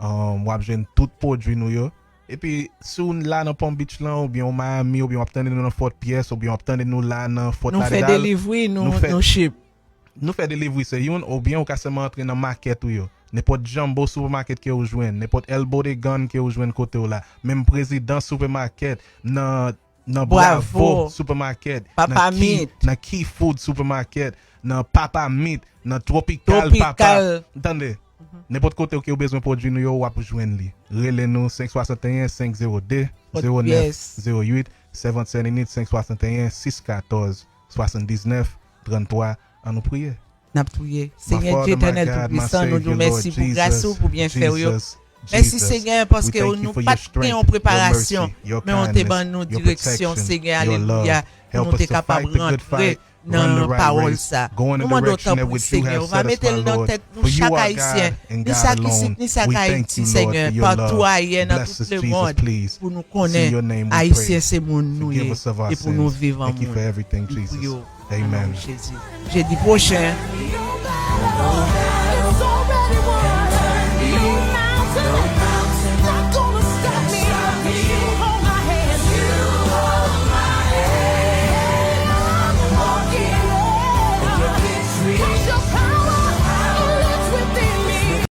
Um, w ap jwenn tout pwodui nou yo. Epi, si w la nan Palm Beach lan, oubyen w Miami, oubyen w ap tande nou nan Fort Pierce, oubyen w ap tande nou la nan Fort Lauderdale, nou fè delivery, nou, nou fè, nou ship. Nou fè delivery se youn, oubyen ou ka sèlman antre nan makèt ou yo. Nenpòt Jumbo Supermarket ke ou jwenn, nenpòt El Bodegón ke ou jwenn kote w la, menm Prezidan Supermarket nan, nan Bravo Supermarket, nan Key, nan Key Food Supermarket, nan Papa Meat, nan Tropical Papa. Tande. Nenpòt kote ou ke ou bezwen pwodui nou yo, w ap jwenn li. Rele nou senk swasanteyen, senk zewo de, zewo nèf zewo uit, Seventh Seninit, senk swasanteyen, sis katòz, swasanndiznèf, tranntwa. Ann nou priye. N ap priye. Senyè Dye Etènèl Toupisan, nou di w mèsi pou gras ou, pou byenfè w yo. Mèsi, Senyè, paske nou pa t gen yon preparasyon, men w te ban nou direksyon, Senyè, alelouya, pou nou te kapab rantre nan pawòl sa. Nou mande w tanpri, Senyè, ou va mete l nan tèt nou chak Ayisyen, ni sa k isit, ni sa k Ayiti, Senyè, patou ayè nan tout lemonn, pou nou konnen Ayisyen se moun nou ye, e pou nou viv an moun. Nou priye w nan non Jezi. Jedi pwochen.